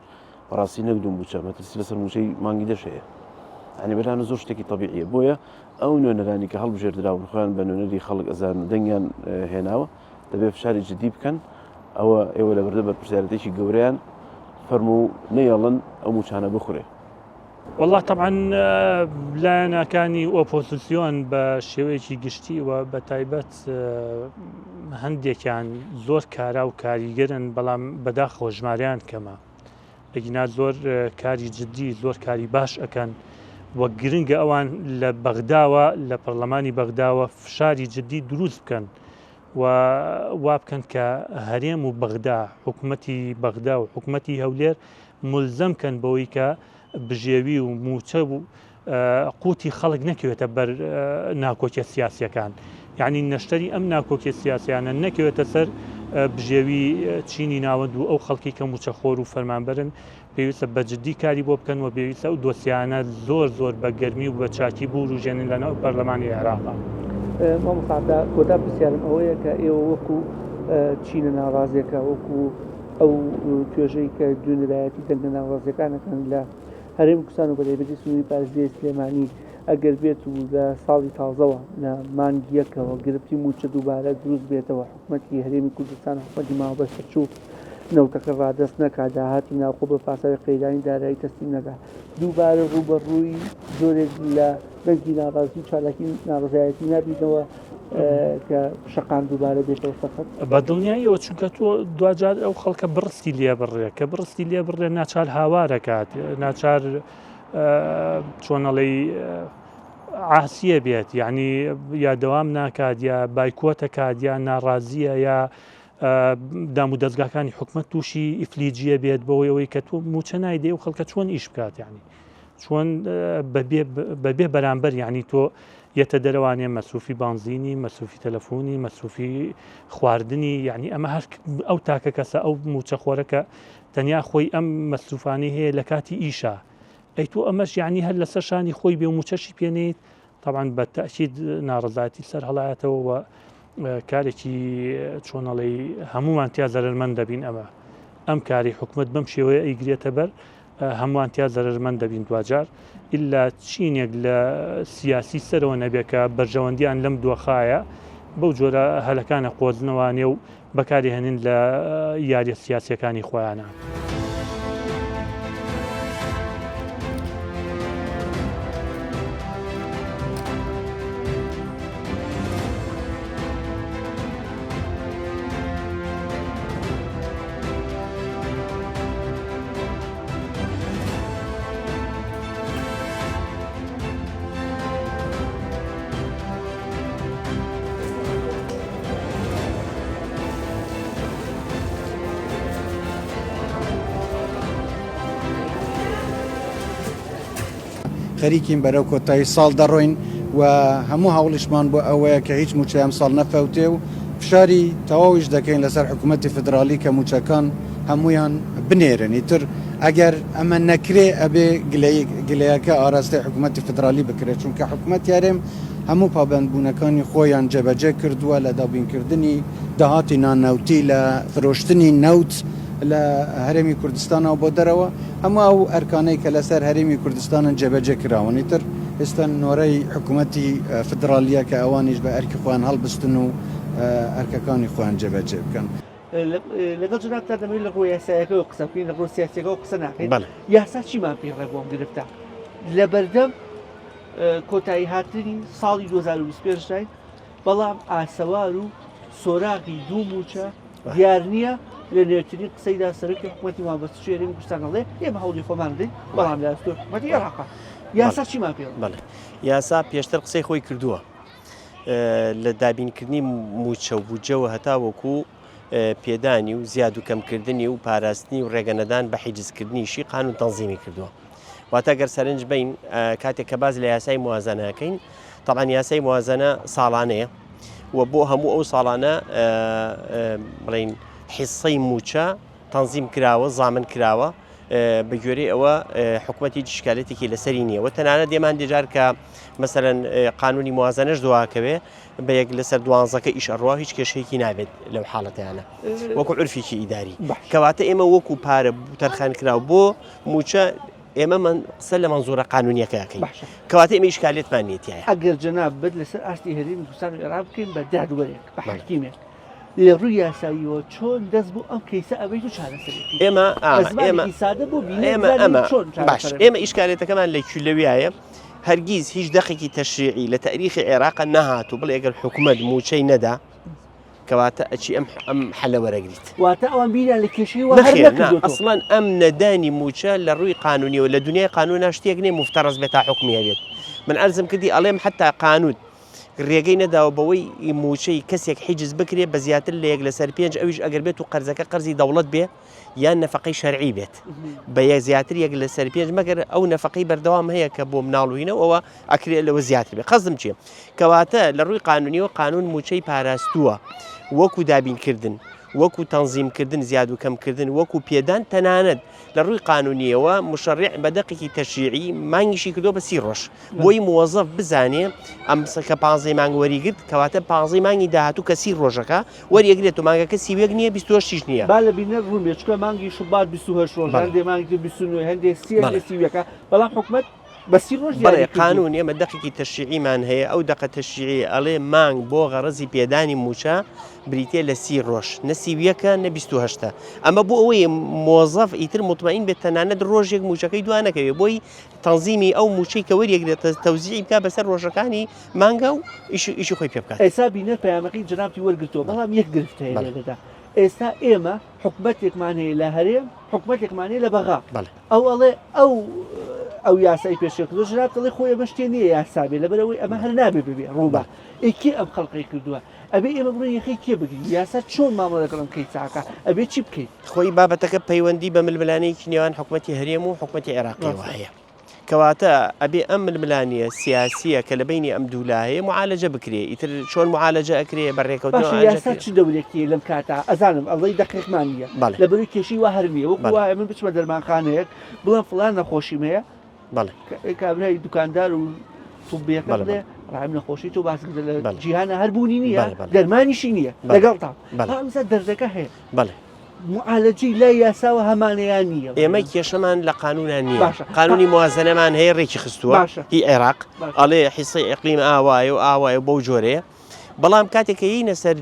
بەڕاستی نەک دوو مووچە مەترسی لەسەر مووچەی مانگی دەش هەیە یعنی بەلانە زۆر شتێکی طبیعیە بۆیە ئەو نوێنەرانی کە هەڵبژێردراون خۆیان بە نوێنەری خەڵک ئەزان و دەنگیان هێناوە دەبێ فشاری جدی بکەن ئەوە ئێوە لە بەردە بەرپرسیارەتێکی گەورەیان فەرموو نەیەڵن ئەو مووچانە بخورێ. وەڵا تەبعەن لایەنەکانی ئۆپۆزسیۆن بە شێوەیەکی گشتی و بە تایبەت هەندێکیان زۆر کارا و کاریگەرن بەڵام بەداخەوە ژمارەیان کەمە ئەگینا زۆر کاری جدی زۆر کاری باش ئەکەن و گرنگە ئەوان لە بەغداوە لە پەرلەمانی بەغداوە فشاری جدی دروست بکەن و وا بکەن کە هەرێم و بەغدا حکوومەتی بەغدا و حکوومەتی هەولێر مولزەم کەن بەوەی کە بژێوی و مووچە و قوتی خەڵک نەکەوێتە بەر ناکۆکیە سیاسیەکان یعنی نەشتەری ئەم ناکۆکیە سیاسیانە نەکەوێتە سەر بژێوی چینی ناوەند و ئەو خەڵکی کە مووچەخۆر و فەرمانبەرن پێویستە بە جدی کاری بۆ بکەن و پێویستە ئەو دۆسیانە زۆر زۆر بە گەرمی و بە چاکی بوروژێنن لە ناو پەرلەمانی عێراقا. مامۆستا کۆتا پرسیارم ئەوەیە کە ئێوە وەکو چینە ناڕازیەکە وەکو ئەو توێژەی کە نوێنەرایەتی دەنگە ناڕازیەکان ئەکەن لە هەرێمی کوردستان و بەتایبەتی سنووری پارێزگای سلێمانی ئەگەر بێت و لە ساڵی تازەوە لە مانگی یەکەوە گرفتی مووچە دووبارە دروست بێتەوە حکومەتی هەرێمی کوردستان حکومەتی ماوە بەسەرچوو نەوتەکە ڕادەست نەکا داهاتی ناوخۆ بە پاساوی قەیرانی دارایی تەسلیم نەکا دووبارە ڕووبەڕووی جۆرێک لە دەنگی ناڕازی و چالاکی ناڕزایەتی نابینەوە کە شەقام دووبارە بێتەوە سەفەر؟ بە دڵنیاییەوە چونکە تۆ دواجار ئەو خەڵکە بڕستی لێ بڕێ کە بڕستی لێ بڕێ ناچار هاوارەکات ناچار چۆنەڵی عاسیە بێت یعنی یا دەوام ناکات یا بایکۆتەکات یا ناڕازیە یا دام و دەستگاکانی حکومت تووشی ئیفلیجیە بێت بەوەی ئەوەی کە تۆ موچە نایدێ و خەڵکە چۆن ئیش بکات یعنی. چۆن بەبێ بەرامبەر یعنی تۆ یەتە دەرەوانێ مەسروفی بانزینی مەسروفی تەلەفۆنی مەسروفی خواردنی یعنی ئەمە هەر ئەو تاکە کەسە ئەو موچەخۆرەکە تەنیا خۆی ئەم مەسروفانی هەیە لە کاتی ئیشە ئەی تۆ ئەمەش یعنی هەر لەسەر شانی خۆی بێ و موچەشی پێنیت تەبعەن بە تەئکید ناڕەزایەتی سەر هەڵایەتەوە و کارێکی چۆنەڵی هەمومان تیا زەرمەند دەبین ئەمە ئەم کاری حکومت بەم شێوەیە ئەیگرێتە بەر هەمووان تیا زەرمەند دەبین دواجار ئللا چینێک لە سیاسی سەرەوە نەبێت کە بەرژەوەندیان لەم دۆخایە بەو جۆرە هەلەکانە قۆزنەوانێ و بەکاری هێنن لە یاریە سیاسیەکانی خۆیانە. خەریکین بەرەو کۆتایی ساڵ دەڕۆین و هەموو هەوڵیشمان بۆ ئەوەیە کە هیچ مووچەی ئەمساڵ نەفەوتێ و فشاری تەواویش دەکەین لەسەر حکوومەتی فیدراڵی کە مووچەکان هەموویان بنێرن ئیتر ئەگەر ئەمە نەکرێ ئەبێ گلەیەکە ئاراستەی حکوومەتی فیدراڵی بکرێت چونکە حکوومەتی هەرێم هەموو پابەندبوونەکانی خۆیان جێبەجێ کردووە لە دابینکردنی داهاتی نانەوتی لە فرۆشتنی نەوت لە هەرێمی کوردستانەوە بۆ دەرەوە هەموو ئەو ئەرکانەی کە لەسەر هەرێمی کوردستانن جێبەجێ کراون ئیتر ئێستا نۆرەی حکوومەتی فیدراڵییە کە ئەوانیش بە ئەرکی خۆیان هەڵبستن و ئەرکەکانی خۆیان جێبەجێ بکەن. لەگەڵ جەنابتا دەمەوێت لە ڕووی یاسایەکەوە قسە بکەین لە ڕووی سیاسیەکەوە قسە ناکەین یاسا چیمان پێ ڕێ بۆم گرفتە لە بەردەم کۆتایی هاتنی ساڵی 2025 داین بەڵام ئاسەوار و سۆراغی دوو موچە دیار نییە لە نوێترین قسەیدا سەرۆکی حکوومەتی وابەستە هەرێمی کوردستان دەڵێ ئێمە هەوڵی خۆمان دەین بەڵام لە ئەستۆی حکوومەتی عێراقە یاسا چیمان پێ بەڵێ یاسا پێشتر قسەی خۆی کردووە لە دابینکردنی مووچە و بودجەوە هەتاوەکو پێدانی و زیاد و کەمکردنی و پاراستنی و ڕێگەنەدان بە حیجزکردنیشی قانون تەنزیمی کردووە. واتە گەر سەرنج بین کاتێک کە باز لە یاسای موازنەکەین طبعا یاسای موازنە ساڵانەیە و بۆ هەموو ئەو ساڵانە بڵین حیسەی موچە تەنزیم کراوە زامن کراوە بە گوێرەی ئەوە حکومەت هیچ شکالێتێکی لەسەری نییە و تەنانەت ئێمە هەندێک جار کە مەسەرەن قانونی موازنەش دواکەوێ بە یەک لەسەر دوانزەکە ئیش ئەڕوا هیچ کێشەیەکی نابێت لەو حاڵەتیانە وەکو عرفێکی ئیداری کەواتە ئێمە وەکو پارە تەرخان کراو بۆ موچە ئێمە من قسە لە مەنزۆرە قانونیەکەکەی کەواتە ئێمە ئیشکالێتمان نیە ئەگەر جەناب بت لەسەر ئاستی هەرێمی کوردستان و عێراق بکەین بە دادوەرێک بە حکیمێک لە ڕووی یاساییەوە چۆن دەست بۆ ئەم کەیسە ئەبەیت و چارەسەری بکەیت؟ ئێمە بە ئا، ئێمە زمانێکی سادە بۆ بینەر ئێمە بزانین ئەمە چۆن باش چارەسەر ئێمە ئیشکالێتەکەمان لە کوێ لەویایە هەرگیز هیچ دەقێکی تەشریعی لە تاریخی عێراقە نەهاتوو بڵێ ئەگەر حکومەت مووچەی نەدا کەواتە ئەچی ئەم ئەم حەلە وەرەگریت واتە ئەوان بیریان لە کێشەی وا هەر نەخێر نا نەکردۆتەوە. ئەسڵەن ئەم نەدانی مووچە لە ڕووی قانونیەوە لە دنیای قانونا شتێک نییە موفتەڕەز بێت تا حوکمی هەبێت من عەرزم کردی ئەڵێم حەتا قانون رێگەی نەداوە بەوەی مووچەی کەسێک حیجز بکرێ بە زیاتر لە یەک لەسەر پێنج ئەویش ئەگەر بێت و قەرزەکە قەرزی دەوڵەت بێ یان نەفەقەی شەرعی بێت بە یە زیاتر یەک لەسەر پێنج مەگەر ئەو نەفەقەی بەردەوام هەیە کە بۆ مناڵ و هینە ئەوە ئەکرێ لەوە زیاتر بێ قەزم چییە کەواتە لە ڕووی قانونیەوە قانون مووچەی پاراستووە وەکو دابینکردن وەکو تەنزیمکردن زیاد و کەمکردن وەکو پێدان تەنانەت لە ڕووی قانونیەوە مشەڕع بە دەقێکی تەشریعی مانگیشی کردووە بە سی ڕۆژ بۆی موەزەف بزانێ ئەم کە پانزەی مانگ وەریگرت کەواتە پانزەی مانگی داهاتوو کە سی ڕۆژەکە وەریەگرێت و مانگەکە 31 نییە 28 یش نییە. با لە بینەر ڕوون بێت چونکە مانگی شوبات 28 ڕۆژ بەڵێ. هەندێ مانگی تر 29 هەندێ سی هەندێ بەڵێ. 31 بەڵام حکومەت بە سی ڕۆژ بەڵێ دیاری کردووە. قانون ئێمە دەقێکی تەشریعیمان هەیە ئەو دەقە تەشریعیە ئەڵێ مانگ بۆ غەڕەزی پێدانی مووچە بریتیە لە سی ڕۆژ نە 31ە نە 28ە ئەمە بۆ ئەوەیە مۆزەف ئیتر موتمەئین بێت تەنانەت ڕۆژێک مووچەکەی دوا نەکەوێ بۆی تەنزیمی ئەو مووچەی کە وەریەگرێت تەوزیعی بکات بەسەر ڕۆژەکانی مانگا و ئیشی خۆی پێ بکات. ئێستا بینەر پەیامەکەی جەنابتی وەرگرتووە، بەڵام یەک گرفت هەیە لێرەدا، ئێستا ئێمە حکومەتێکمان هەیە لە هەرێم، حکومەتێکمان هەیە لە بەغا، ئەو ئەڵێ ئەو ئەو یاسای پێشێل کردووە، جەنابت ئەڵێ خۆی ئەمە شتێ نییە یاسا بێ، لەبەرئەوەی ئەمە هەر نابێ ببێ ڕووبا، ئەی کێ ئەم خەڵقەی کردووە؟ ئەبێ ئێمە بڵێین یەخەی کێ بگرین؟ یاسا چۆن مامەڵە لەگەڵ ئەم کەیسە ئەکا؟ ئەبێ چی بکەین؟ خۆی بابەتەکە پەیوەندی بە ململانێیەکی نێوان حکومەتی هەرێم و حکومەتی عێراقیەوە هەیە. کەواتە ئەبێ ئەم ململانییە سیاسییە کە لە بەینی ئەم دوولا هەیە معالەجە بکرێ، ئیتر چۆن معالەجە ئەکرێ بە ڕێکەوتنەوە باشە عالەجە یاسا ئەکرێ. چ دەورێکی هەیە لەم کاتە؟ ئەزانم ئەڵێی دەقێکمان نییە، بەڵێ. لەبەرئەوەی کێشەی وا هەر نییە، وەکو بەڵێ. وایە من بچمە دەرمانخانەیەک بڵێم فڵان نەخۆشیم هەیە، بەڵێ. کابرای دوکاندار و طبیەکە بەڵێ، بڵێ بەڵێ. ڕایم نەخۆشی تۆ باس کردە لە بەڵێ. جیهانە هەر بوونی نییە، بەڵێ، بەڵێ. دەرمانیشی نییە، بەڵێ. لەگەڵتام. بەڵێ. بەڵام ئێستا دەردەکە هەیە. بەڵێ. معالەجەی لای یاساوە هەمانە یان نییە؟ ئێمە کێشەمان لە قانونا نییە. باشە. قانونی موازنەمان هەیە ڕێکی خستووە باشە. هی عێراق باشە. ئەڵێ حیسەی ئیقلیم ئاوایە و ئاوایە و بەو جۆرەیە بەڵام کاتێک کە یینە سەر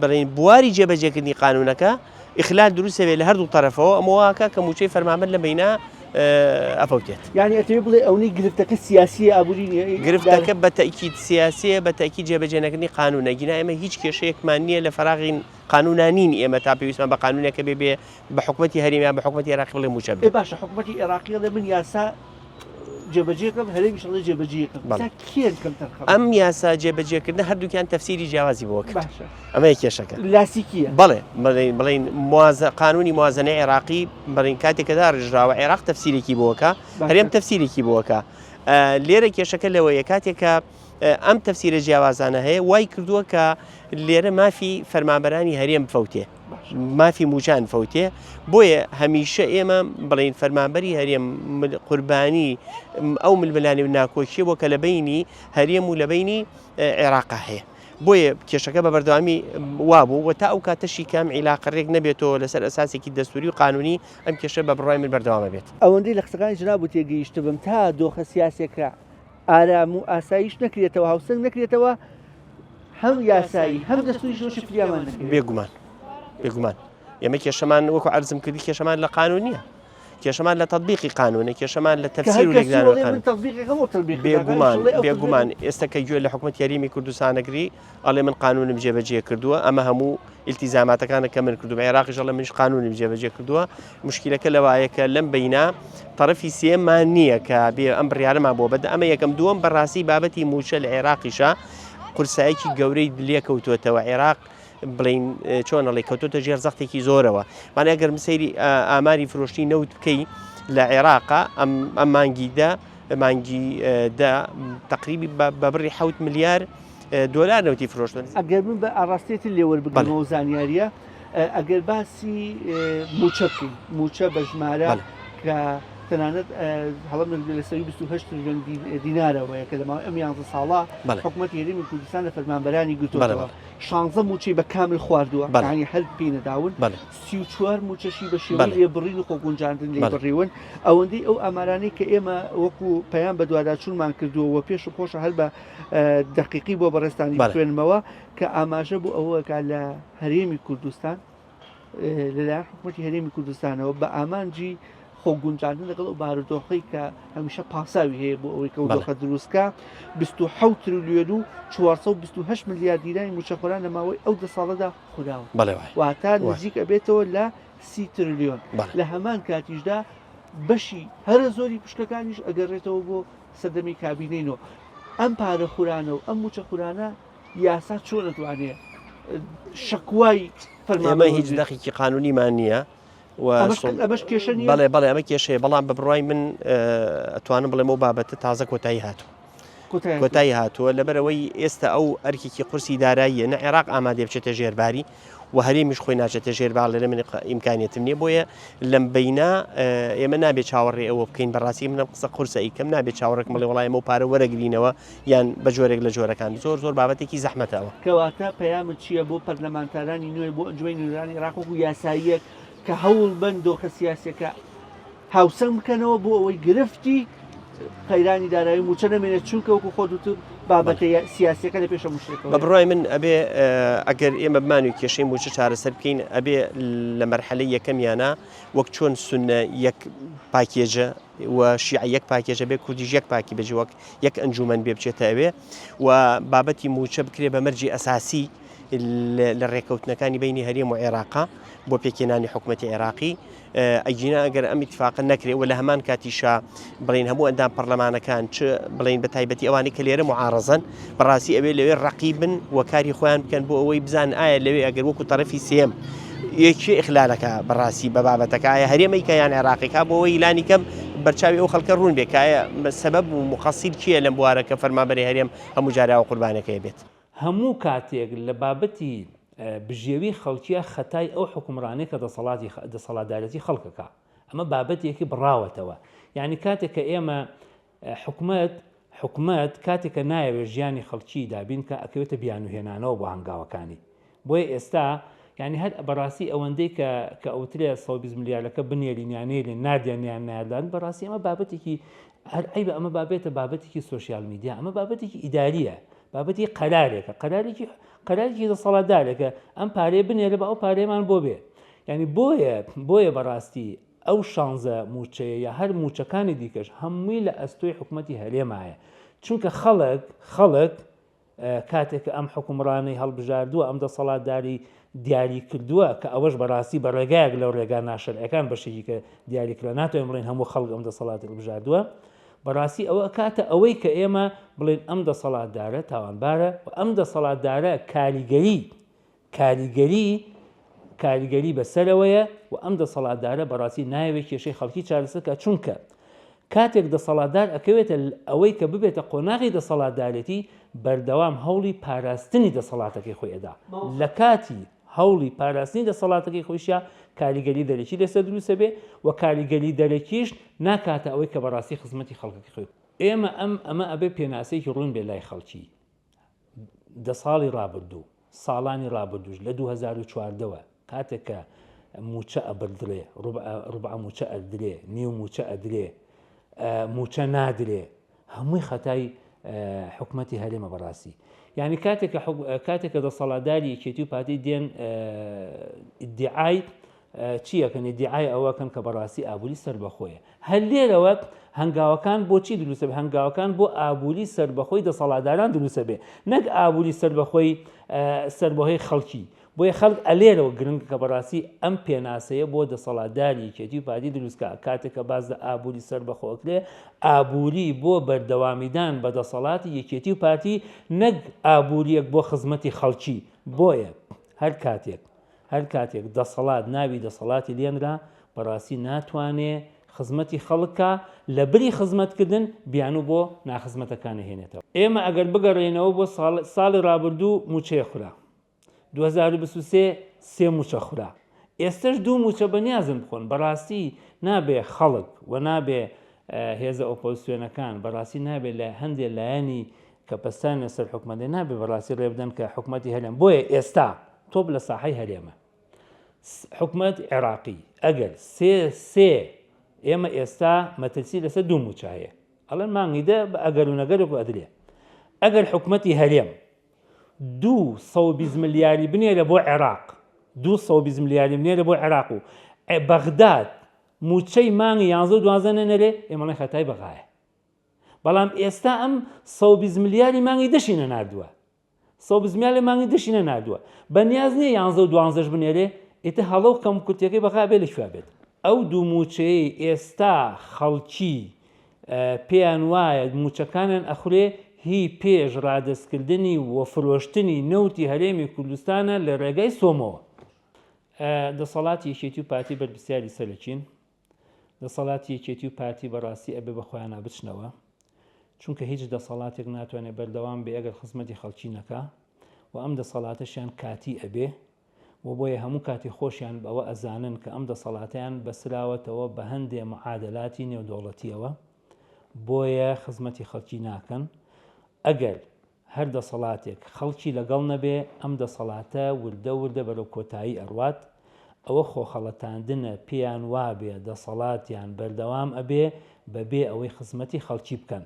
بڵێین بواری جێبەجێکردنی قانونەکە ئیخلال دروست ئەبێ لە هەردوو تەرەفەوە ئەمە واکە کە مووچەی فەرمانبەر لە بەینا ئەفەوتێت. یانی ئەتەوێ بڵێ ئەونەی گرفتەکە سیاسیە ئابووری نییە؟ گرفتەکە بە تەئکید سیاسیە بە تەئکید جێبەجێنەکردنی قانونە گینا ئێمە هیچ کێشەیەکمان نییە لە فەراغی قانونا نین ئێمە تا پێویستمان بە قانونێکە بێ بێ بە حکومەتی هەرێم یان بە حکومەتی عێراقی بڵێ مووچە ئێ بدە. باشە حکومەتی عێراقی ئەڵێ من یاسا جێبەجێکەم هەرێمیش ئەڵێ جێبەجێکەم بەڵێ. ئێستا کێن کەمتەرخەمن؟ ئەم یاسا جێبەجێکردنە هەردووکیان تەفسیری جیاوازی بۆ کرد باشە ئەمەیە کێشەکە. لاسیکییە؟ بەڵێ بڵێین بڵێین موازە قانونی موازەنەی عێراقی بڵێین کاتێک کە داڕێژراوە عێراق تەفسیرێکی بۆ ئەکا باشە. هەرێم تەفسیرێکی بۆ ئەکا لێرە کێشەکە لەوەیە کاتێک کە ئەم تەفسیرە جیاوازانە هەیە وای کردووە کە لێرە مافی فەرمانبەرانی هەرێم بفەوتێ مافی موچان فەوتێ بۆیە هەمیشە ئێمە بڵین فەرمانبەری هەرێم قوربانی ئەو ململانێ و ناکۆکیە بۆ کە لە بینی هەرێم و لە بینی عێراقا هەیە بۆیە کێشەکە بە بەردەوامی وابوو و تا ئەو کاتەشی کام عیلاقە ڕێک نەبێتەوە لەسەر ئەساسێکی دەستوری و قانونی ئەم کێشە بە بڕای من بەردەوامە بێت. ئەوەندەی لە قسەکانی جەنابت تێگەیشتبم تا دۆخە سیاسیەکە ئارام و ئاسایش نەکرێتەوە هاوسەنگ نەکرێتەوە هەم یاسایی هەم دەستوریش ڕەوشی فریامان نەکەوێت. بێگومان بێگومان ئێمە کێشەمان وەکو عەرزم کردی کێشەمان لە قانون نییە کێشەمان لە تەطبیقی قانونە کێشەمان لە کە هەر تەفسیر و کەسی لێکدانەوەی وەڵێ قانون من تەطبیقەکەم ئەو تەطبیقە دەکات، بێگومان ئەویش ئەڵێ ئەو بێگومان تەطبیقە. ئێستا کە گوێ لە حکومەتی هەرێمی کوردستان ئەگری ئەڵێ من قانونم جێبەجێ کردووە ئەمە هەموو ئیلتیزاماتەکانە کە من کردوومە عێراقیش ئەڵێ منیش قانونم جێبەجێ کردووە مشکلەکە لەوایە کە لەم بەینا تەرەفی سێمان نییە کە بێ ئەم بڕیارەمان بۆ بەدە ئەمە یەکەم دووەم بەڕاستی بابەتی مووچە لە عێراقیشە قورسایەکی گەورەی لێکەوتووەتەوە عێراق بڵین چۆن ئەڵێ کەوتۆتە ژێر زەختێکی زۆرەوە مانە ئەگەر سەیری ئاماری فرۆشتنی نەوت بکەی لە عێراقا ئەم ئەم مانگی دە مانگی دە تقریبی بە بڕی حوت ملیار دۆلار نەوتی فرۆشتن. ئەگەر من بە ئاڕاستەی تر لێ وەربگرمەوە ئەو زانیارییە، ئەگەر باسی مووچە بکەین، مووچە بە ژمارە کە تەنانەت هەڵەم نەبێت لە سەرووی 28 تریلیۆن دینارەوەیە کە لە ماوەی ئەم یانزە ساڵە حکوومەتی هەرێمی کوردستان لە فەرمانبەرانی گرتووەتەوە. شانزە مووچەی بە کامل خواردووە، یانی هەر پێی نەداون. 34 مووچەشی بە شێوەی لێبڕین و خۆگونجاندن لێی بڕیون. ئەوەندەی ئەو ئامارانەی کە ئێمە وەکو پەیام بەدواداچوونمان کردووە و پێشم خۆشە هەر بە دەقیقی بۆ بەڕێزتانی بخوێنمەوە کە ئاماژە بۆ ئەوەکە لە هەرێمی کوردستان لەلایەن حکوومەتی هەرێمی کوردستانەوە بە ئامانجی خۆگونجاندن لەگەڵ ئەو بارودۆخەی کە هەمیشە پاساوی هەیە بۆ ئەوەی کە دۆخە دروستکە 27 تریلیۆن و 428 ملیار دیناری مووچەخۆران لە ماوەی ئەو دە ساڵەدا خوراوە واتە نزیک ئەبێتەوە لە سی تریلیۆن لە هەمان کاتیشدا بەشی هەرە زۆری پشکەکانیش ئەگەڕێتەوە بۆ سەردەمی کابینەی نۆ ئەم پارە خورانە و ئەم موچە خورانە یاسا چۆن ئەتوانێ شەکوای فەرمانبەر ئێمە هیچ دەقێکی قانونیمان نییە و ئەمەش کێشە نییە بەڵێ بەڵێ ئەمە کێشەیە بەڵام بە بڕای من ئەتوانم بڵێم ئەو بابەتە تازە کۆتایی هاتوو کۆتایی هاتووە لەبەرەوەی ئێستا ئەو ئەرکێکی قورسی داراییە نە عێراق ئامادەیە بچێتە ژێرباری و هەرێمیش خۆی ناچێتە ژێر باڵ لێرە من ئیمکانیەتم نییە بۆیە لەم بەینا ئێمە نابێت چاوەڕێ ئەوە بکەین بەڕاستی منم قسە قورسە ئیکەم نابێت چاوەڕێکم بڵێ وڵای ئەمە پارە وەرەگرینەوە یان بە جۆرێک لە جۆرەکان زۆر زۆر بابەتێکی زەحمەتەوە. کەواتە پەیامت چییە بۆ پەرلەمانتارانی نوێ بۆ ئەنجومەنی نوێنەرانی عێراق وەکو یاساییەک کە هەوڵ بەن دۆخە سیاسیەکە هاوسەنگ بکەنەوە بۆ ئەوەی گرفتی قەیرانی دارایی موچە نەمێنێت چونکە وەکو خۆت وتت بابەتە سیاسیەکە لە پێش هەموو شتێکەوە بە بڕوای من ئەبێ ئەگەر ئێمە بمانوی کێشەی موچە چارەسەر بکەین ئەبێ لە مەرحەلەی یەکەمیانە وەک چۆن سونە یەک پاکێجە و شیعە یەک پاکێجە بێ کوردیش یەک پاکی بەجی وەک یەک ئەنجومەن بێ بچێتە ئەوێ و بابەتی موچە بکرێ بە مەرجی ئەساسی لە ڕێکەوتنەکانی بینی هەرێم و عێراقا بۆ پێکهێنانی حکومەتی عێراقی ئەگینا ئەگەر ئەم ئیتفاقە نەکرێ و لە هەمان کاتیشا بڵین هەموو ئەندام پەرلەمانەکان چ بڵین بە تایبەتی ئەوانەی کە لێرە معارەزەن بەڕاستی ئەوێ لەوێ ڕقی بن و کاری خۆیان بکەن بۆ ئەوەی بزان ئایا لەوێ ئەگەر وەکو تەرەفی سێم یەکێ ئیخلالەکە بەڕاستی بە بابەتەکە ئایا هەرێمەیکە یان عێراقیکە بۆ ئەوەی لانی کەم بەرچاوی ئەو خەڵکە ڕوون بێ کایە سەبەب و موقەسیر کێیە لەم بوارە کە فەرمانبەری هەرێم هەموو جارێ ئاوە قوربانەکەی بێت. هەموو کاتێک لە بابەتی بژێوی خەڵکیە خەتای ئەو حوکمڕانەی کە دەسەڵاتی دەسەڵاتدارێتی خەڵکەکە ئەمە بابەتێکی بڕاوەتەوە یعنی کاتێک کە ئێمە حکومەت حکومەت کاتێک کە نایەوێت ژیانی خەڵکی دابین کە ئەکەوێتە بیانوهێنانەوە بۆ هەنگاوەکانی بۆیە ئێستا یعنی هەر بەڕاستی ئەوەندەی کە کە ئەوترێ 120 ملیارەکە بنێرین یان نێرین ناردیان یان ناردان بەڕاستی ئەمە بابەتێکی هەر عیبە ئەمە بابێتە بابەتێکی سۆشیال میدیا ئەمە بابەتێکی ئیداریە بابەتی قەرارێکە قەرارێکی قەرارێکی دەسەڵاتدارێکە ئەم پارەیە بنێرە بە ئەو پارەیەمان بۆ بێ یعنی بۆیە بۆیە بەڕاستی ئەو شانزە مووچەیە یا هەر مووچەکانی دیکەش هەمووی لە ئەستۆی حکوومەتی هەرێمایە چونکە خەڵک خەڵک کاتێک کە ئەم حکومڕانەی هەڵبژاردووە ئەم دەسەڵاتداری دیاری کردووە کە ئەوەش بەڕاستی بە ڕێگایەک لەو ڕێگا ناشەرعەکان بەشێکی کە دیاری کرا ناتوانین بڵێن هەموو خەڵک ئەم دەسەڵاتی هەڵبژاردووە بەڕاستی ئەوە کاتە ئەوەی کە ئێمە بڵێن ئەم دەسەڵاتدارە تاوانبارە و ئەم دەسەڵاتدارە کاریگەری کاریگەری کاریگەری بەسەرەوەیە و ئەم دەسەڵاتدارە بەڕاستی نایەوێت کێشەی خەڵکی چارەسەر کات چونکە کاتێک دەسەڵاتدار ئەکەوێتە ئەوەی کە ببێتە قۆناغی دەسەڵاتدارێتی بەردەوام هەوڵی پاراستنی دەسەڵاتەکەی خۆی ئەدا لە کاتی هەوڵی پاراستنی دەسەڵاتەکەی خۆیشیا کاریگەری دەرەکی لەسەر دروستە بێ و کاریگەری دەرەکیش ناکاتە ئەوەی کە بەڕاستی خزمەتی خەڵکەکەی خۆی ئێمە ئەم ئەمە ئەبێ پێناسەیەکی ڕوون بێ لای خەڵکی دە ساڵی ڕابردوو، ساڵانی ڕابردووش لە 2014 وە کاتێک کە مووچە ئەبردرێ، ڕوبعە مووچە ئەدرێ، نیو مووچە ئەدرێ، مووچە نادرێ، هەمووی خەتای حکومەتی هەرێمە بەڕاستی. یعنی کاتێک کاتێک کە دەسەڵاتداری یەکێتی و پارتی دێن ئیدعای چی ئەکەن ئیدیعای ئەوە ئەکەن کە بەڕاستی ئابووری سەربەخۆیە. هەر لێرەوە هەنگاوەکان بۆچی دروست ئەبێ؟ هەنگاوەکان بۆ ئابووری سەربەخۆی دەسەڵاتداران دروست ئەبێ نەک ئابووری سەربەخۆی سەربەخۆی خەڵکی. بۆیە خەڵک ئەلێرەوە گرنگە کە بەڕاستی ئەم پێناسەیە بۆ دەسەڵاتداری یەکێتی و پارتی دروست کا. کاتێک کە باس لە ئابووری سەربەخۆ ئەکرێ ئابووری بۆ بەردەوامیدان بە دەسەڵاتی یەکێتی و پارتی نەک ئابووریەک بۆ خزمەتی خەڵکی. بۆیە هەر کاتێک هەر کاتێک دەسەڵات ناوی دەسەڵاتی لێنرا بەڕاستی ناتوانێ خزمەتی خەڵک کا، لەبری خزمەتکردن بیانوو بۆ ناخزمەتەکان ئەهێنێتەوە. ئێمە ئەگەر بگەڕێینەوە بۆ ساڵ ساڵی ڕابردوو مووچەیە خورا، 2023 سێ مووچە خورا، ئێستەش دوو مووچە بەنیازن بخۆن، بەڕاستی نابێ خەڵک و نابێ هێزە ئۆپۆزسیۆنەکان بەڕاستی نابێ لە هەندێ لایەنی کە پەستان لەسەر حکومەت نابێ بەڕاستی ڕێ بدەن کە حکومەتی هەرێم بۆیە ئێستا تۆپ لە ساحەی هەرێمە حکومەت عێراقی ئەگەر سێ سێ ئێمە ئێستا مەترسی لەسەر دوو موچە هەیە ئەڵێن مانگی دە بە ئەگەر و نەگەرێک و ئەدرێ ئەگەر حکومەتی هەرێم 220 ملیاری بنێرە بۆ عێراق 220 ملیاری بنێرە بۆ عێراق و بەغداد موچەی مانگی 11 و 12 نەنێرێ ئێمەڵێن خەتای بەغایە بەڵام ئێستا ئەم 120 ملیاری مانگی دەشی نەناردووە 120 ملیاری مانگی دەشی نەناردووە بە نیاز نییە یانزە و دوانزەش بنێرێ ئیتر هەڵە و کەم کورتیەکەی بەغا بێ لە کوێ بێت ئەو دوو موچەیەی ئێستا خەڵکی پێیان وایە موچەکانیان ئەخورێ هی پێش ڕادەستکردنی و فرۆشتنی نەوتی هەرێمی کوردستانە لە ڕێگای سۆمۆوە. دەسەڵاتی یەکێتی و پارتی بەرپرسیاری سەرەکین. دەسەڵاتی یەکێتی و پارتی بەڕاستی ئەبێ بە خۆیانا بچنەوە چونکە هیچ دەسەڵاتێک ناتوانێت بەردەوام بێ ئەگەر خزمەتی خەڵکی نەکا و ئەم دەسەڵاتەشیان کاتی ئەبێ و بۆیە هەموو کاتی خۆشیان بەوە ئەزانن کە ئەم دەسەڵاتیان بەسراوەتەوە بە هەندێ معادلاتی نێودەوڵەتیەوە بۆیە خزمەتی خەڵکی ناکەن ئەگەر هەر دەسەڵاتێک خەڵکی لەگەڵ نەبێ ئەم دەسەڵاتە وردە وردە بەرەو کۆتایی ئەڕوات، ئەوە خۆخەڵەتاندنە پێیان وابێ دەسەڵاتیان بەردەوام ئەبێ بەبێ ئەوەی خزمەتی خەڵکی بکەن.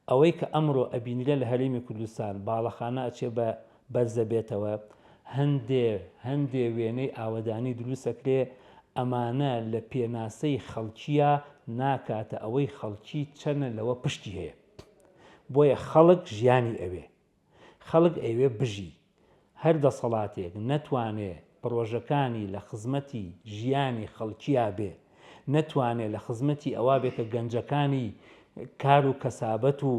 ئەوەی کە ئەمڕۆ ئەبینرێ لە هەرێمی کوردستان باڵەخانە ئەچێ بە بەرزەبێتەوە، هەندێ هەندێ وێنەی ئاوەدانی دروست ئەکرێ، ئەمانە لە پێناسەی خەڵکییا ناکاتە ئەوەی خەڵکی چەنە لەوە پشتی هەیە. بۆیە خەڵک ژیانی ئەوێ. خەڵک ئەیەوێ بژی. هەر دەسەڵاتێک نەتوانێ پڕۆژەکانی لە خزمەتی ژیانی خەڵکیا بێ، نەتوانێ لە خزمەتی ئەوە بێ کە گەنجەکانی کار و کەسابەت و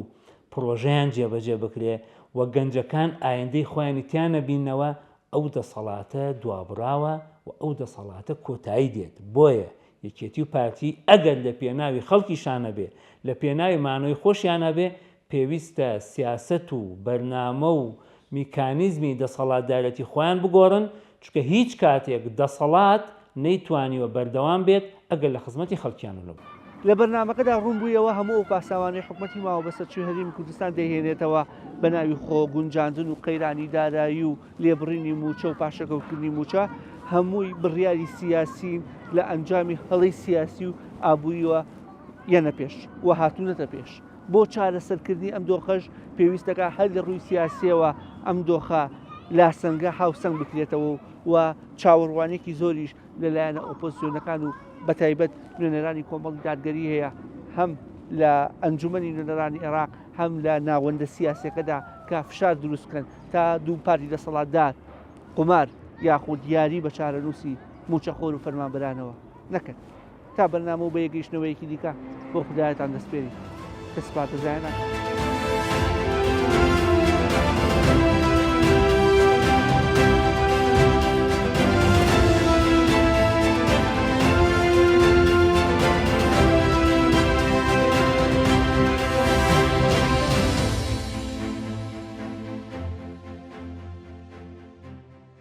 پڕۆژەیان جێبەجێ بکرێ و گەنجەکان ئایندەی خۆیانی تیا نەبیننەوە، ئەو دەسەڵاتە دوابڕاوە و ئەو دەسەڵاتە کۆتایی دێت. بۆیە یەکێتی و پارتی ئەگەر لە پێناوی خەڵکیشا نەبێ، لە پێناوی مانەوەی خۆشیانا بێ، پێویستە سیاسەت و بەرنامە و میکانیزمی دەسەڵاتدارێتی خۆیان بگۆڕن، چونکە هیچ کاتێک دەسەڵات نەیتوانیوە بەردەوام بێت ئەگەر لە خزمەتی خەڵکیانە نەبوو. لە بەرنامەکەدا ڕوون بوویەوە هەموو ئەو پاساوانەی حکومەتی ماوەبەسەرچووی هەرێمی کوردستان دەیهێنێتەوە بە ناوی خۆ گونجاندن و قەیرانی دارایی و لێبڕینی مووچە و پاشەکەوتکردنی مووچە هەمووی بڕیاری سیاسین لە ئەنجامی هەڵەی سیاسی و ئابووریوە یەنە پێش و هاتوونەتە پێش. بۆ چارەسەرکردنی ئەم دۆخەش پێویست دەکات هەر لە ڕووی سیاسیەوە ئەم دۆخە لاسەنگە هاوسەنگ بکرێتەوە و چاوەڕوانێکی زۆریش لە لایەنە ئۆپۆزسیۆنەکان و بەتایبەت نوێنەرانی کۆمەڵی دادگەری هەیە هەم لە ئەنجومەنی نوێنەرانی عێراق هەم لە ناوەندە سیاسەکەدا کە فشار دروست بکەن تا دوو پارتی دەسەڵاتدار قومار یاخود یاری بە چارەنووسی مووچەخۆر و فەرمانبەرانەوە نەکەن. تا بەرنامە و بەیەکگەیشتنەوەیەکی دیکە بۆ خودایەتان دەسپێرین کە سپاردە زایە ناکات.